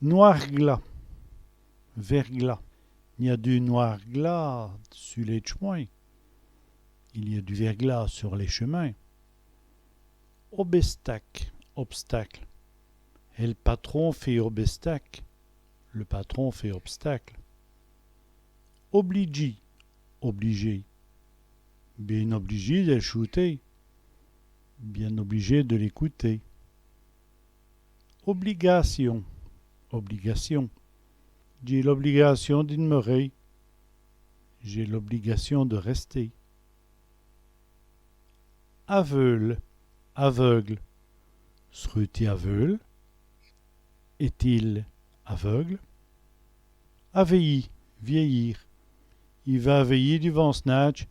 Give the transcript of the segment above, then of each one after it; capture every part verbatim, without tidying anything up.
Nwârglas, vêrglas. I gn-a du nwârglas su lès tch'mins. Il y a du verglas sur les chemins. Obèstake, obstacle. El patron fét obèstake. Le patron fait obstacle. Oblidjî, obligé. Bén oblidjî dè l' choûter. Bien obligé de l'écouter. Obligâcion, obligation. Dj'é l'obligâcion di d'meurer. J'ai l'obligation de rester. Aveûle, aveugle. S'reut-i aveûle ? Est-il aveugle ? Avèyî, vieillir. I va avèyî divant s'n-âdje.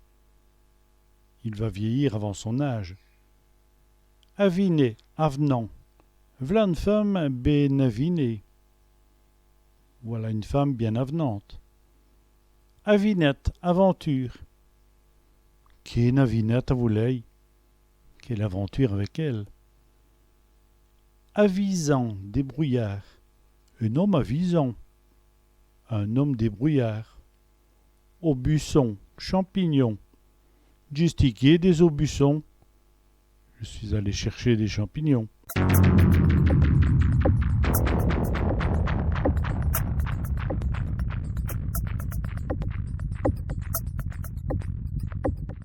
Il va vieillir avant son âge. Avinèt, avenant. V'là ène feume bén avinèt. Voilà une femme bien avenante. Avinète, aventure. Quéne avinète avou lèy ? Quelle aventure avec elle ? Avisant, débrouillard. In-ome avisant. Un homme débrouillard. Aubusson, champignon. Dj'é stiqué dès-aubusson. Je suis allé chercher des champignons.